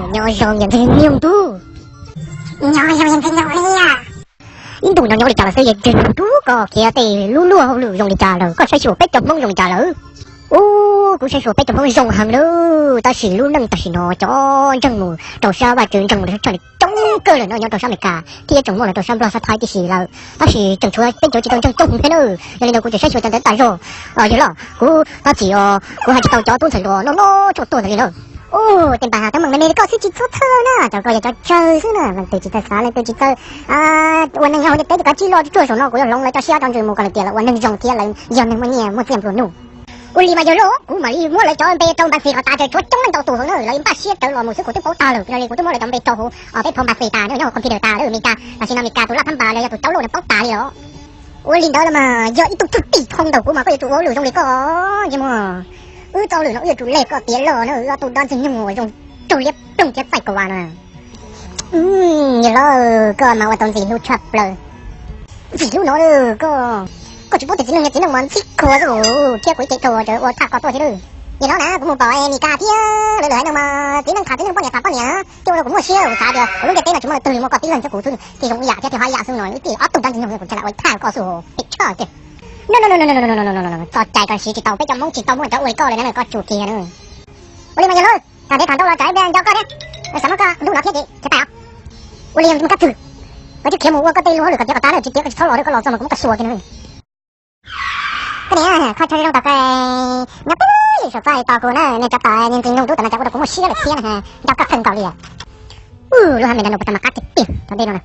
Nyob zoo yawg Ntxwg Nyoog tub. Nyob zoo yawg Ntxwg Nyoog Liab. Ib ntus no nyob li cas los xwb, yawg Ntxwg Nyoog tub, koj khiav tej lub luag hauj lwm zoo li cas lawm? Koj saib xyuas peb cov Hmoob zoo li cas lawm? Ub, kuv saib xyuas peb cov Hmoob zoo heev lawm, tab sis lub neej tam sim no cov ntseeg mus rau sab Vaj Tswv, ntseeg mus rau sab tshaj li coob kawg lawm no, nyob rau sab Amelikas thiab tseem muaj los rau sab Nplog sab Thaib tib si lawm, tab sis tseem tshuav peb cov tsis tau ntseeg coob heev thiab na. Yog li ntawd kuv tseem saib xyuas cov ntawd tas zog. Yawg los, kuv, koj txiv os, kuv hais tsis tau cov tub ntxhais hluas no no tsuaj tuag ntawd li na. Ub, tej npam teeb meem me me li koj xwb tsis txhob txhawj na, cov ko yog cov tsawg xwb na, leej twg tsis txawj xav, leej twg tsis txawj ua neeg nyob hauv ntiaj teb, cov tsib loj tsuag saum no kuv yuav hloov lawv cov siab cov ntsws mus kom lawv tias lawv ua neeg zoo thiab lawv yog neeg muaj nyiaj muaj txiaj nplua nuj. Ua li mas yawg lauj, kuv mam li muab lawv cov npe rau npas fis kom tas, tshuav coob leej ntau tus hauv na, lawv npaj siab rawv los mus xwb, kuv twb paub tag lawm. Yog li kuv twb muab lawv cov npe rau hauv peb phau npas fis tas na, nyob hauv computer tas lawm, Meskas, tam sim no Meskas tus laj phab npas los yog tus caub lauj no paub tas li los. Ua li ntawd los mas yog ib tug thwj tim thoob ntaus kuv mas koj yuav tsum ua hauj lwm zoo li koj, ntsej muag. Wb tau lwm no wb yuav tsum le koj tiav loj na, wb ob tug dab Ntxwg Nyoog uas zoo raug liab ploog thiab txaij kaus vas no. Yawg lauj, koj mas ua tau ntxim hlub tshaj plaws. Ntxim hlub no, koj, koj tsis paub tias txiv neej yog txiv neej mas ntxhib khuav xwb thiab, kuv ib ce tau ua thaj koj tuaj thiab. Yawg lauj na, kuv mus pom Meskas thiab lawv lwm haiv neeg mas txiv neej tham txiv neej, poj niam tham poj niam, thiab ua rau kuv muaj siab, kuv xav tias hauv lub ntiaj teb no tsis muaj leej twg li muaj koj tib leeg thiab kuv xwb, thiaj zoo ib yam thiab thiaj haj yam xwb no, tib ob tug dab Ntxwg Nyoog kuv ntshai lam ua thaj koj xwb, phem tshaj tiag. No no no no no no no no no no, txoj cai ko siv tsis tau, peb cov Hmoob tsis tau muaj cov ua li koj li na, koj tsum kiag na. Ua li mas yawg lauj, tham ntev tham ntau los tsam ib pliag nco koj thiab, xav muab koj ntub no thiab ces khiav tag os. Ua li yog mus kab twg, koj twb khiav mus ua koj tej lub hauj lwm kom tiav kom tas na, tsis tiav koj tsis txhob los rau koj los txog mas kuv muab koj xuas kiag na. Koj niam, kho chaw zoo tom koj, nyob twj ywm saum txaj tos kuv na, nej cov tom Ntxwg Nyoog tub tom no cas ua rau kuv muaj siab lawm thiab na, nco koj kawg nkaus li. Ub, lub hab mes ntawd no kuv tau mas qab tiag tiag tom ntej no na.